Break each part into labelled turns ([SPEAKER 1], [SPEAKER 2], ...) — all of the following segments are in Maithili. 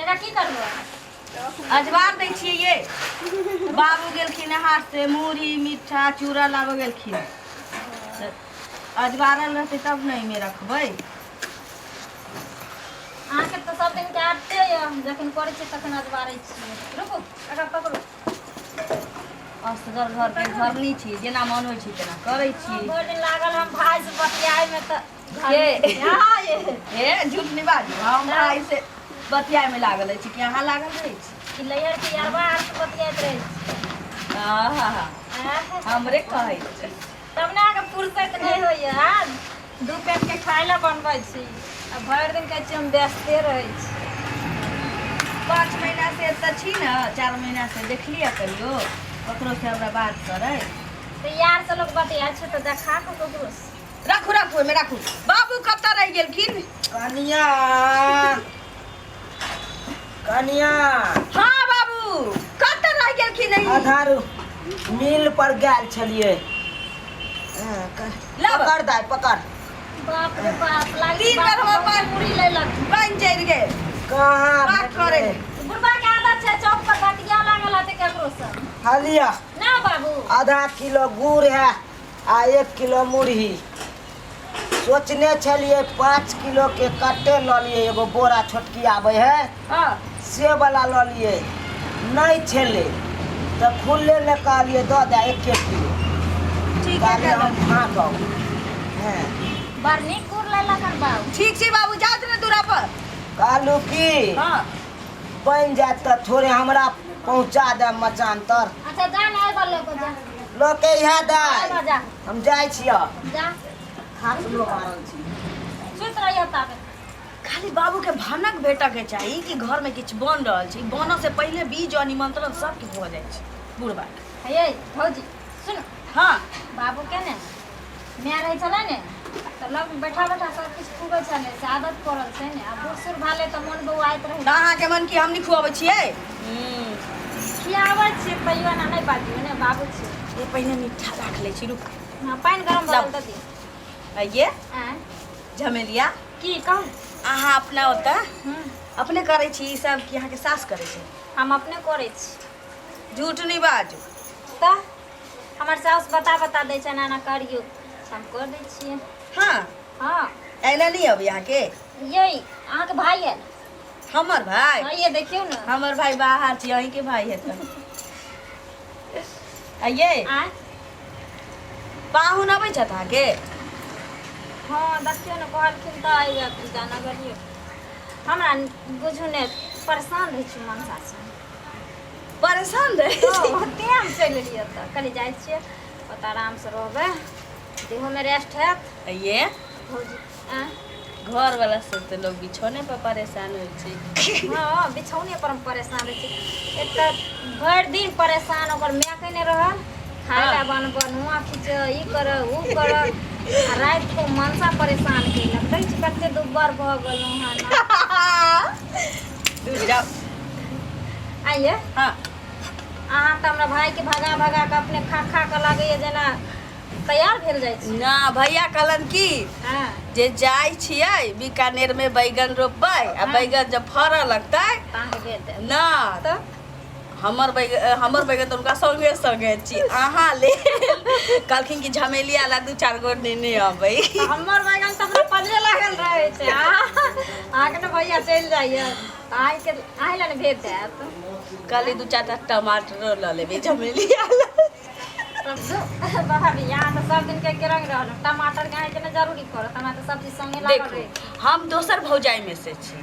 [SPEAKER 1] एकरा की करबै?
[SPEAKER 2] अजवार दै छियै ये। बाबू गेलखिन हाट से मुरही मिठा चूड़ा लाबऽ गेलखिन, तऽ अजवारल रहतै तब ने एहिमे रखबै।
[SPEAKER 1] अहाँके तऽ सब दिन के आदते यऽ, जखन करै छियै तखन अजबारै छियै। रुकू, एकरा पकड़ू।
[SPEAKER 2] असगर घरके घरनी छी, जेना मन होइ छै तेना करै छी।
[SPEAKER 1] भरि दिन लागल हम भाय से बतियाए में तऽ
[SPEAKER 2] के?
[SPEAKER 1] यहाँ ये।
[SPEAKER 2] हे, झूठ नहि बाजू। हम भाय से बतियाए में लागल अछि कि अहाँ लागल रहै छी?
[SPEAKER 1] ई लैहर के यारबा आर से बतियाइत रहै छी।
[SPEAKER 2] आहा,
[SPEAKER 1] आह,
[SPEAKER 2] हमरे कहै छै।
[SPEAKER 1] तब ने अहाँके फुर्सत नहि होइए। आ दू पेट के खाय लए बनबै छी आ भरि दिन कहै छी हम व्यस्ते रहै छी।
[SPEAKER 2] 5 महीना से एतऽ छी ने, 4 महीना से, देखलियै कहियो ककरो से हमरा बात करै?
[SPEAKER 1] तऽ यार से लोक बतियाइ छै तऽ देखा कऽ ककरो से।
[SPEAKER 2] राखू, राखू, ओहिमे राखू। बाबू कतऽ रहि गेलखिन?
[SPEAKER 3] कनिया, कनिया।
[SPEAKER 2] हाँ बाबू, कतऽ रहि गेलखिन ई?
[SPEAKER 3] आधार मिल पर गेल छलियै।
[SPEAKER 2] लाब।
[SPEAKER 3] पकड़ दाय, पकड़।
[SPEAKER 1] बाप रे बाप, लागै
[SPEAKER 2] तीन बेर
[SPEAKER 1] बाप
[SPEAKER 2] हमर
[SPEAKER 1] बहुत मुड़ी लेलक।
[SPEAKER 2] पानि चढ़ि गेल।
[SPEAKER 3] कहाँ
[SPEAKER 2] बात करे।
[SPEAKER 3] भेटलै?
[SPEAKER 1] बुढ़बा के आदत छै, चौक पर बतिया लागल हेतै ककरो से।
[SPEAKER 3] हाँ, लिअ।
[SPEAKER 1] ना बाबू।
[SPEAKER 3] आधा किलो गुड़ है आ 1 किलो मुरही। सोचने छलियै 5 किलो के कट्टे लऽ लियै, एगो बोरा छोटकी आबै है, से वाला लऽ लियै। नहि छलै तऽ खुल्लेमे कहलियै दऽ दे 1 1 किलो।
[SPEAKER 2] ठीक है।
[SPEAKER 3] कहलियै हम फाँकब हँ।
[SPEAKER 1] बड़ नीक गुड़ लेलक हन बाबू।
[SPEAKER 2] ठीक छै बाबू, जाउ ने दूरा पर।
[SPEAKER 3] कहलहुँ की, बनि जायत तऽ थोड़े हमरा पहुँचा देब मचान तर।
[SPEAKER 1] अच्छा, जा ने, आबि लऽ कऽ जा।
[SPEAKER 3] लऽ के इएह दाय।
[SPEAKER 1] आबि जा।
[SPEAKER 3] हम जाइ छियऽ।
[SPEAKER 1] जा।
[SPEAKER 3] खासलो मारल छी।
[SPEAKER 1] सुति रहियो ताबे।
[SPEAKER 2] खाली बाबूके भनक भेटऽके चाही कि घरमे किछु बनि रहल छै। बनऽ से पहिले बीज और निमंत्रण सब किछु भऽ जाइ छै बुढ़बा के।
[SPEAKER 1] हे भौजी, सुन।
[SPEAKER 2] हाँ।
[SPEAKER 1] बाबू के ने माय रहै छलै ने तऽ लग मे बैठा बैठा सब किछु खुबै छलै, से आदत पड़ल छै ने। आ बूढ़ सूढ़ भेलै तऽ मोन बौआइत रहै।
[SPEAKER 2] तऽ अहाँके मन की हम नहि खुआबै छियै?
[SPEAKER 1] खियाबै छियै, तैयो एना नहि बाजियौ ने, बाबू छियै।
[SPEAKER 2] ये, पहिने मीठा राख लै छी, रुक।
[SPEAKER 1] हँ, पानि गरम भऽ गेल तऽ दियौ।
[SPEAKER 2] आइये।
[SPEAKER 1] आँय?
[SPEAKER 2] झमेलिया।
[SPEAKER 1] की कहू?
[SPEAKER 2] अहाँ अपना ओतऽ अपने करै छी ई सब कि अहाँके सास करै छै?
[SPEAKER 1] हम अपने करै छी।
[SPEAKER 2] झूठ नहि बाजू।
[SPEAKER 1] तऽ हमर साउस बता बता दै छै, एना एना करियौ, हम कर दै छियै। हाँ।
[SPEAKER 2] एना नहि अबै अहाँके?
[SPEAKER 1] ये, अहाँके भाई आयल।
[SPEAKER 2] हमर भाई?
[SPEAKER 1] हाँ, ये देखियौ ने।
[SPEAKER 2] हमर भाई बाहर छी, अहीँके भाई हेतै। आइये।
[SPEAKER 1] आँय?
[SPEAKER 2] पाहुन अबै छथि अहाँके?
[SPEAKER 1] हाँ, देखियौ ने, कहलखिन तऽ आबि जाना गेलियै। हमरा बुझू ने परेशान रहै छी मनसासँ।
[SPEAKER 2] परेशान रहै छी?
[SPEAKER 1] ओते हम चलि एलियै ओतऽ, कहलियै जाइ छियै ओतऽ, आरामसँ रहबै, देहोमे रेस्ट हैत।
[SPEAKER 2] आइये।
[SPEAKER 1] भौजी, आँय?
[SPEAKER 2] घरवला सब तऽ लोग बिछौने पर परेशान होइ छै।
[SPEAKER 1] हँ, बिछौने पर हम परेशान रहै छी। एक तऽ भरि दिन परेशान ओकर माय केने रहल, खाय लए बनबऽ, नुआ खींच, ई कर, ऊ कर, आ राति को मनसा परेशान केलक। देखै छी कते दुब्बर भऽ गेलहुँ हन।
[SPEAKER 2] दूर जाउ।
[SPEAKER 1] आइये।
[SPEAKER 2] हाँ।
[SPEAKER 1] अहाँ तऽ हमरा भाइके भगा भगा कऽ अपने खा खा कऽ लागैए जेना तैयार भेल जाइ छी।
[SPEAKER 2] ना, भैया कहलन की जे जाइ छियै बीकानेर में बैगन रोपबै आ बैगन जब फड़ऽ लगतै
[SPEAKER 1] अहाँके भेज देब।
[SPEAKER 2] ना।
[SPEAKER 1] तऽ?
[SPEAKER 2] हमर बैगन, हमर बैगन तऽ हुनका संगे संगे छी। अहाँ ले कहलखिन कि झमेलिया ला दू चारि गो नेने अबै।
[SPEAKER 1] तऽ हमर बैगन तऽ हमरा पजरे लागल रहै छै। अहाँके ने भैया चलि जाइए तऽ अहाँके अहीं लए ने भेज देत।
[SPEAKER 2] कहली दू चारि टा टमाटरो लऽ लेबै झमेलिया ला।
[SPEAKER 1] भाभी, यहाँ तऽ सब दिन के एके रंग रहल। टमाटर के अहाँके ने जरूरी पड़त, हमरा तऽ सब चीज संगे लागल
[SPEAKER 2] देखू
[SPEAKER 1] रहै छै।
[SPEAKER 2] हम दोसर भौजाई में से छी।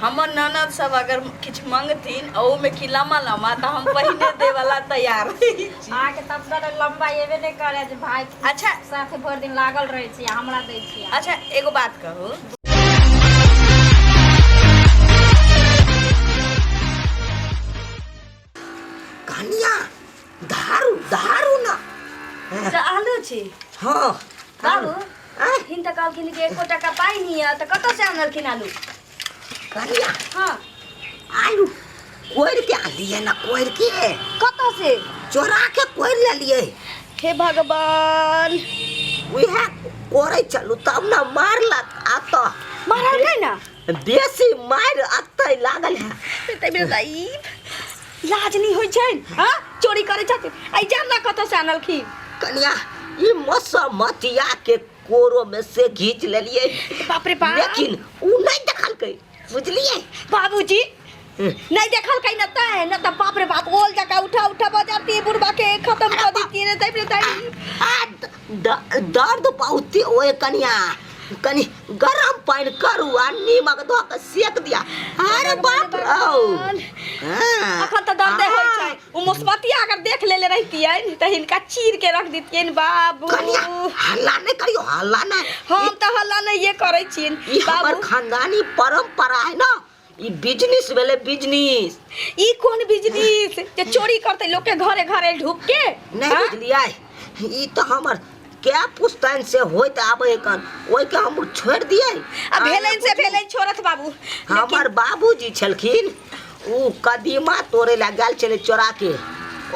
[SPEAKER 2] हमर ननद सब अगर किछु मंगथिन, ओहूमे कि लम्बा लम्बा, तऽ हम पहिने देवला तैयार रहै छी।
[SPEAKER 1] अहाँके तऽ अपना लम्बा एबे नहि करे जे भाय साथे भरि दिन लागल रहै छी आ हमरा दै छी।
[SPEAKER 2] अच्छा, एगो बात कहू।
[SPEAKER 3] कनिया, दारू, दारू ना।
[SPEAKER 2] तऽ आलू छी?
[SPEAKER 3] हाँ।
[SPEAKER 2] बाबू।
[SPEAKER 3] आँय?
[SPEAKER 2] हिन तऽ कहलखिन कि एको टका पाइ नहि यऽ, तऽ कतऽ से आनलखिन आलू?
[SPEAKER 3] कनिया।
[SPEAKER 2] हाँ।
[SPEAKER 3] आलू कोरि के आनलियै ना, कोरि के।
[SPEAKER 2] कतऽ से?
[SPEAKER 3] चोरा के कोरि लेलियै।
[SPEAKER 2] हे भगवान।
[SPEAKER 3] उएह कोरै चलू तब ने मारलक। आ तऽ
[SPEAKER 2] मारलकै ना?
[SPEAKER 3] बेसी मारि अतै लागल है।
[SPEAKER 2] तै बेर ई लाज नहीं होइ छै हाँ चोरी करै छथिन आ ई जरना कतऽ से आनलखिन?
[SPEAKER 3] कनिया ई मसमतिया के कोरो में से घींच लेलिए।
[SPEAKER 2] बाप रे बाप।
[SPEAKER 3] लेकिन उ नहीं देखलकै, बुझलिए
[SPEAKER 2] बाबूजी? नहीं देखलकै न तै न त बाप रे बाप ओल जका उठा उठा बजाती बुढ़बा के खत्म कर देती रे तै रे तै।
[SPEAKER 3] आ दर्द बहुते ओए कनिया, कनि गरम पानि करू आ नीमक धऽ के सेक दिया। अरे बाप रे। हाँ।
[SPEAKER 2] अखन तऽ दर्दे होइ छै। उ मुसमतिया अगर देख लेले रहितियै तऽ हिनका चीर के रख दितियनि बाबू।
[SPEAKER 3] कनिया हल्ला नहि करियौ, हल्ला नहि।
[SPEAKER 2] हम तऽ हल्ला नहिये करै छियनि
[SPEAKER 3] ई हमर
[SPEAKER 2] बाबू।
[SPEAKER 3] खानदानी परंपरा है ना, ई बिजनेस भेलै बिजनेस।
[SPEAKER 2] ई कोन बिजनेस जे चोरी करतै लोक के घरे घरे ढुक के?
[SPEAKER 3] नहि बुझलियै, ई तऽ हमर कै पुश्तैन से होइत आबै कन, ओहिके हम छोड़ि दियै?
[SPEAKER 2] आ भेलनि से भेलनि, छोड़त बाबू।
[SPEAKER 3] हमर बाबूजी छलखिन, उ कदीमा तोड़ै लए गेल छलै चोरा के,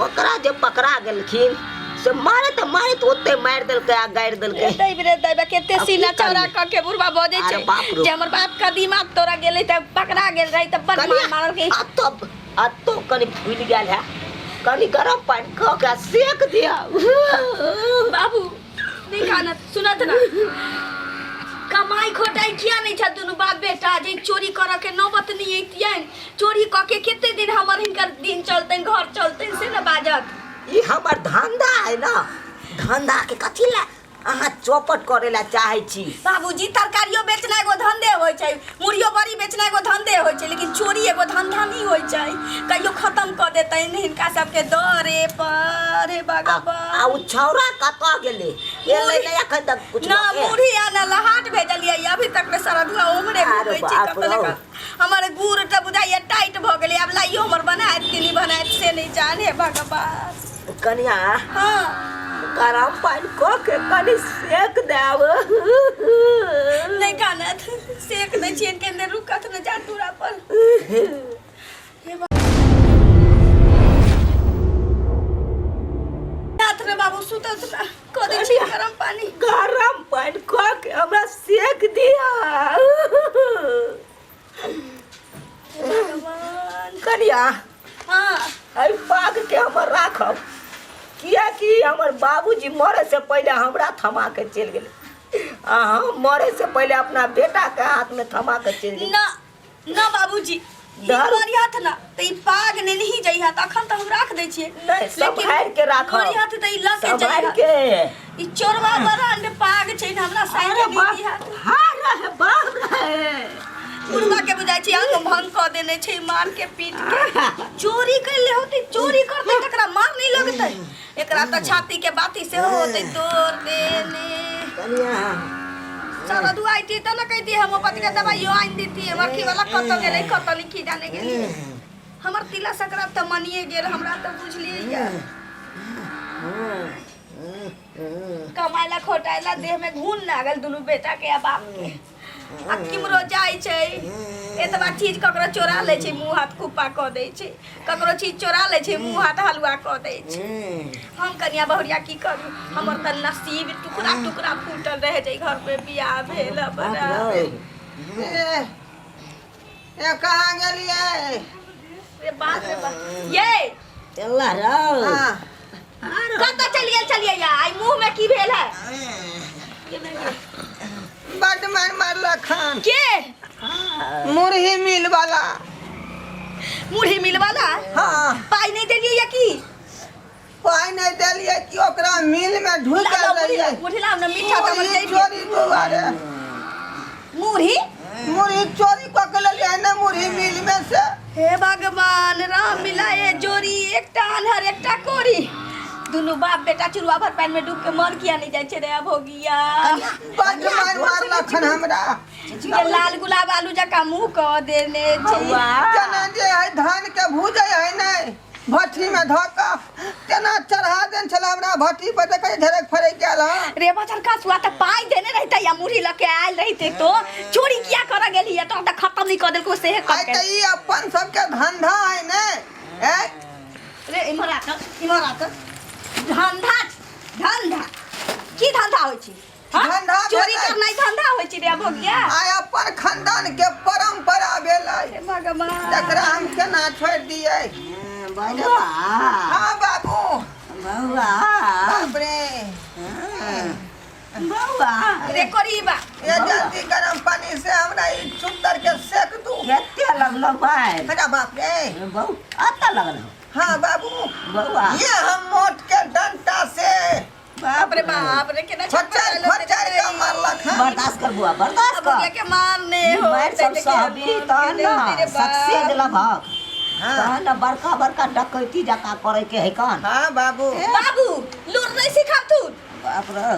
[SPEAKER 3] ओकरा जे पकड़ा गेलखिन से मारैत मारैत ओते मारि देलकै आ गाड़ि देलकै।
[SPEAKER 2] दैब रे दैब, कते
[SPEAKER 3] आब की
[SPEAKER 2] सीना चौड़ा
[SPEAKER 3] करियै?
[SPEAKER 2] कऽ के बुढ़बा बजै
[SPEAKER 3] अरे
[SPEAKER 2] छै
[SPEAKER 3] बाप रे।
[SPEAKER 2] जे हमर बाप कदीमा तोड़ा गेलै तऽ पकड़ा गेल रहै तऽ बड मार मारलकै।
[SPEAKER 3] अतौ कनि फूलि गेल है, कनि गरम पानि कऽ के सेक दिअ।
[SPEAKER 2] बाबू नहीं कानत सुनत ना, कमाई खोटाई किया नहीं छ दुनू बाप बेटा जे चोरी करऽ के नौबत नहीं अइतियन? चोरी कऽ के कते दिन हमर हिनकर दिन चलतनि, घर चलतनि से न बाजत।
[SPEAKER 3] ई हमर धंधा है ना, धंधा के कथी ला अहाँ चौपट करे ला चाहै छी?
[SPEAKER 2] बाबूजी तरकारियो बेचना एगो धंधे होइ छै, मुड़ियो बड़ी बेचना एगो धंधे होइ छै, लेकिन चोरी एगो धंधा नहीं होइ छै। कहियो खत्म कऽ देतनि हिनका सबके डरे पर। हे
[SPEAKER 3] आ
[SPEAKER 2] भगवान।
[SPEAKER 3] उ छौड़ा कतऽ गेलै? एलै नहि एखन तक कुछ
[SPEAKER 2] ना
[SPEAKER 3] लऽ के?
[SPEAKER 2] मुढ़ी आना लहाट भेजलियै, अभी तक ले सरधुआ उम्हरे
[SPEAKER 3] अरे
[SPEAKER 2] घूमै छै।
[SPEAKER 3] बाप
[SPEAKER 2] कतऽ
[SPEAKER 3] रौ।
[SPEAKER 2] ने हमर गुड़ तऽ बुझाइया टाइट भऽ गेलै, आब लाइयो हमर बनायत कि नहि बनायत से नहि जान। हे भगवान।
[SPEAKER 3] कनिया
[SPEAKER 2] हाँ
[SPEAKER 3] गरम पानि कऽ के कनि सेक देब।
[SPEAKER 2] नहीं कानत, सेक दै छियनि के अंदर रुकत न जा टूरा पर। रात रे बाबू सुतत ना, कऽ दै छी गरम पानी।
[SPEAKER 3] गरम पानि कऽ के हमरा सेक दिअ।
[SPEAKER 2] भगवान।
[SPEAKER 3] कनिया
[SPEAKER 2] हाँ
[SPEAKER 3] एहि पाग के हमर राखब, कियाकि हमर बाबूजी मरे से पहिले हमरा थमा के चलि गेलै आ हम मरे से पहिले अपना बेटा के हाथ में थमा के चलि गेलै।
[SPEAKER 2] ना ना बाबूजी, ई मरिहत ना तऽ ई पाग ने नहीं जइहत। अखन तऽ हम राख दै छियै।
[SPEAKER 3] नहीं, सम्हारि के राखब।
[SPEAKER 2] मरिहत तऽ ई लऽ के
[SPEAKER 3] सम्हारि
[SPEAKER 2] जइहत।
[SPEAKER 3] के।
[SPEAKER 2] ई चोरवा बरांड पाग छै ने, हमरा साइड
[SPEAKER 3] अरे
[SPEAKER 2] नहीं
[SPEAKER 3] बाप,
[SPEAKER 2] दिहत।
[SPEAKER 3] हाँ रहे बाप रहे।
[SPEAKER 2] बुढ़वा के बुझाइ छै अंग भंग कऽ देने छै मार के पीट के। चोरी कैले होतै, चोरी करतै तकरा मार नहीं लगतै? एकरा तऽ छाती के बाती सेहो होतै तोड़ देने।
[SPEAKER 3] कनिया
[SPEAKER 2] सारा दुआई थी तऽ न कहती होम्योपैथी के दवाइयो आनि देती। मरखी वाला कतऽ गेलै कतऽ नहीं की जाने गेलियै। हमर तिला संक्रांत तऽ मनिए गेल हमरा तऽ बुझलियै या। कमाइला खोटाइला देह में घून लागल दुनू बेटा के आ बाप के। आ किमरो जाइ छै एतबा चीज ककरो चोरा लै छै मुँह हाथ कुप्पा कऽ दै छै, ककरो चीज चोरा लै छै मुँह हाथ हलुआ कऽ दै छै। हम कनिया बहुरिया की करू, हमर तऽ नसीब टुकड़ा टुकड़ा फूटल रहे छै। घर पे बियाह भेल हमरा।
[SPEAKER 4] ए, ए कहाँ गेलियै?
[SPEAKER 2] रे बाप रे बाप, ये
[SPEAKER 3] अल्लाह रौ।
[SPEAKER 4] हाँ
[SPEAKER 2] कतऽ चलि गेल छलियै या? आइ मुँह में की भेल है?
[SPEAKER 4] बड मार मारलक हन।
[SPEAKER 2] के?
[SPEAKER 4] मुरही मिल वाला।
[SPEAKER 2] मुरही मिल वाला?
[SPEAKER 4] हाँ।
[SPEAKER 2] पाइ नहीं देलियै या की?
[SPEAKER 4] पाइ नहीं देलियै कि ओकरा मिल में ढुकल
[SPEAKER 2] लाओ, मुरही
[SPEAKER 4] रहियै।
[SPEAKER 2] लाओ, मुरही लाओ ना, मीठा तऽ हमर
[SPEAKER 4] मुरही
[SPEAKER 2] जरि गेल।
[SPEAKER 4] चोरी दुआरे।
[SPEAKER 2] मुरही?
[SPEAKER 4] मुरही चोरी कऽ के लेलियै ने मुरही मिल में से।
[SPEAKER 2] हे भगवान राम मिलाए जोड़ी, एकटा आन्हर एकटा कोरी, दुनू बाप बेटा चुरुआ भर पानि में डूब के मर किया नहीं जाइ छै रे अभोगिया?
[SPEAKER 4] बड मार मारलक हन हमरा।
[SPEAKER 2] ये लाल गुलाब आलू जकाँ मुँह कऽ देने छै।
[SPEAKER 4] जेना जे है धान के भूजै है ने भट्ठी में धऽ कऽ तेना चढ़ा देने छलै हमरा भट्ठी पर, देखै झरक फरक गेल हँ।
[SPEAKER 2] रे बचन कसुआ, तऽ पाइ देने रहितै या मुरही लऽ के आयल रहितै तो चोरी किया करऽ गेली? तो तऽ खत्म नहीं कऽ देलको सेहे
[SPEAKER 4] आइ
[SPEAKER 2] कऽ
[SPEAKER 4] तऽ
[SPEAKER 2] के।
[SPEAKER 4] ई अपन सबके धंधा है ने ऐ?
[SPEAKER 2] रे इम्हर आ तऽ, इम्हर आ तऽ। धंधा धंधा की धंधा होइ छै? हाँ?
[SPEAKER 4] धंधा
[SPEAKER 2] चोरी
[SPEAKER 4] भेलै।
[SPEAKER 2] करनाइ धंधा होइ छै रे भोगिया।
[SPEAKER 4] आइ अपन खानदान के परंपरा भेलै,
[SPEAKER 2] हे भगवान,
[SPEAKER 4] तकरा हम केना छोड़ि दियै?
[SPEAKER 3] बौआ।
[SPEAKER 4] हाँ बाबू।
[SPEAKER 3] बौआ।
[SPEAKER 4] बाप रे।
[SPEAKER 3] बौआ।
[SPEAKER 2] रे करीबा।
[SPEAKER 4] ये जल्दी गरम पानी से हमरा ई चुंदर के सेक दू।
[SPEAKER 3] कते लगलो भाई?
[SPEAKER 4] अरे बाप रे।
[SPEAKER 3] बौ अत लगलो।
[SPEAKER 4] हाँ बाबू।
[SPEAKER 3] बौआ।
[SPEAKER 4] ये हम मोट के डंटा से
[SPEAKER 2] बाप रे बाप रे, केना
[SPEAKER 4] फचर फचर के मारलक हन।
[SPEAKER 3] बर्दाश्त कर बुआ, बर्दाश्त कर।
[SPEAKER 2] भोगिया के मारने हो
[SPEAKER 3] मार सब सहबी तहन न सक्सेस लगभग।
[SPEAKER 4] हाँ।
[SPEAKER 3] तहन न बड़का बड़का डकैती जकाँ करे के है कन।
[SPEAKER 4] हाँ बाबू।
[SPEAKER 2] बाबू लूर नहीं सिखा तू।
[SPEAKER 3] बाप रे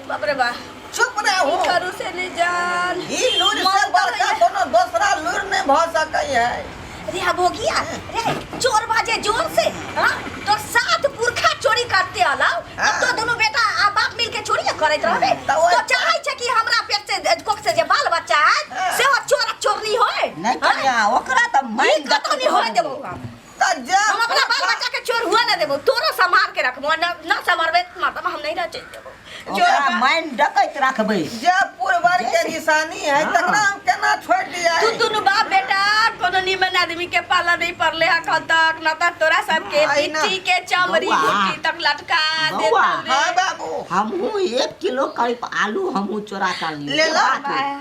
[SPEAKER 2] बाप रे बा।
[SPEAKER 4] चुप रहू।
[SPEAKER 2] करू से नहीं जान।
[SPEAKER 4] ई लूर से
[SPEAKER 2] मन तो
[SPEAKER 4] बड़का
[SPEAKER 2] है।
[SPEAKER 4] कोनो दोसरा लूर नहीं भ सकै है।
[SPEAKER 2] रे भोगिया रे, चोर बाजे जोर से। हाँ तो सात पुरखा चोरी करते अलाव।
[SPEAKER 4] हाँ।
[SPEAKER 2] तो दोनों बेटा आ बाप मिल के चोरी करैत रहबे।
[SPEAKER 4] तो ओइ-
[SPEAKER 2] तो चाहै छै कि हमरा पेट से कोख से जे बाल बच्चा है
[SPEAKER 4] हाँ।
[SPEAKER 2] से वो चोर चोरनी होय।
[SPEAKER 3] नहीं कन्या, ओकरा त
[SPEAKER 2] ई
[SPEAKER 3] माइन
[SPEAKER 2] कतौ नहीं होय देबो हम।
[SPEAKER 4] त जे
[SPEAKER 2] हम अपना बाल बच्चा के चोर हुआ ना देबो, तोरो संभाल के रखबो, न न संभालबे मतलब हम नहीं रह देबो।
[SPEAKER 3] ओकरा माइन डकैत राखबै।
[SPEAKER 4] जे पूर्वर के निशानी है
[SPEAKER 3] हाँ।
[SPEAKER 4] तकरा हम केना छोड़ दियै?
[SPEAKER 2] तू दुनू बाप बेटा कोनो निमन आदमी के पाला नहीं पड़ले अखन तक, न त तोरा सबके
[SPEAKER 4] आई ना।
[SPEAKER 2] पिट्ठी के चमड़ी
[SPEAKER 3] बौआ।
[SPEAKER 2] घुट्टी तक लटका
[SPEAKER 3] बौआ।
[SPEAKER 2] देतौ रे।
[SPEAKER 4] हाँ बाबू।
[SPEAKER 3] हमहूँ 1 किलो करीब आलू हमहूँ चोरा कर लियो।
[SPEAKER 4] ले ला।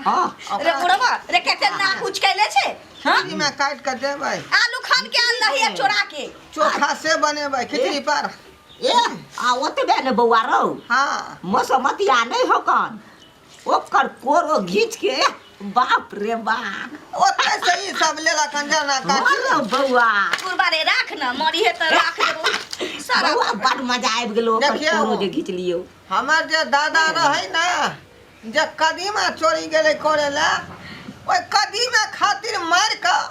[SPEAKER 3] हाँ।
[SPEAKER 2] रे बुढ़वा रे, केते नाक उच कैले छै? हाँ?
[SPEAKER 4] खिचड़ी में काट के देबै।
[SPEAKER 2] आलू खान के आल रही है चोरा के।
[SPEAKER 4] चोखा से बनेबै खिचड़ी पर।
[SPEAKER 3] ए आ ओतबे ने बौआ रौ।
[SPEAKER 4] हाँ।
[SPEAKER 3] मसमतिया नहीं हो कन, ओकर कोरो घीच के बाप रे बाप।
[SPEAKER 4] ओते से ई सब लेलक हन जना
[SPEAKER 3] हाँ
[SPEAKER 4] काटी।
[SPEAKER 3] रौ बौआ।
[SPEAKER 2] बुढ़वा रे राख न, मरी है त राख देबो सारा।
[SPEAKER 3] बौआ बड़ मजा आबि गेलो ओकर
[SPEAKER 4] देखियौ।
[SPEAKER 3] कोरो जे घीच लियौ।
[SPEAKER 4] हमर जे दादा रहै ने, जे कदीमा चोरी गेलै करे ला, ओहि कदीमा खातिर मारि कऽ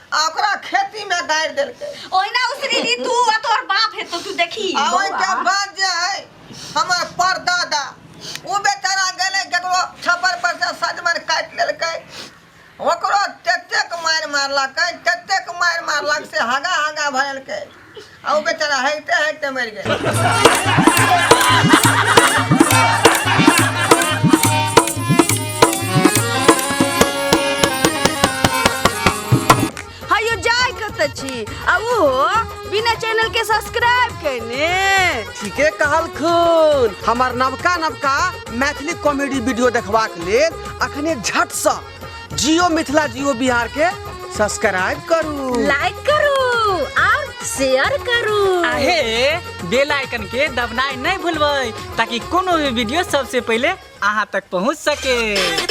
[SPEAKER 4] आ ओकरा खेती में गाड़ि देलकै।
[SPEAKER 2] ओहिना उसरी दी तू आ तोहर बाप हेतो, तू देखी।
[SPEAKER 4] आ ओहिके बाद जे है हमर परदादा, ओ बेचारा गेलै ककरो छप्पर पर से सजमनि काटि लेलकै, ओकरो ततेक मारि मारलकै, ततेक मारि मारलक से हगा हगा भरलकै आ ओ बेचारा हैते हैते मरि गेल।
[SPEAKER 2] हयो जाय कत छी आ ओहो बिना चैनल के सब्सक्राइब केने।
[SPEAKER 5] ठीके कहलखुन। हमर नवका नवका मैथिली कॉमेडी वीडियो देखबाक लेल अखने झटसँ जियो मिथिला जियो बिहार के सब्सक्राइब करू,
[SPEAKER 1] लाइक करू और शेयर करू।
[SPEAKER 6] आहे बेल आइकन के दबनाइ नहीं भूलबै ताकि कोनो भी वीडियो सबसे पहले अहाँ तक पहुँच सके।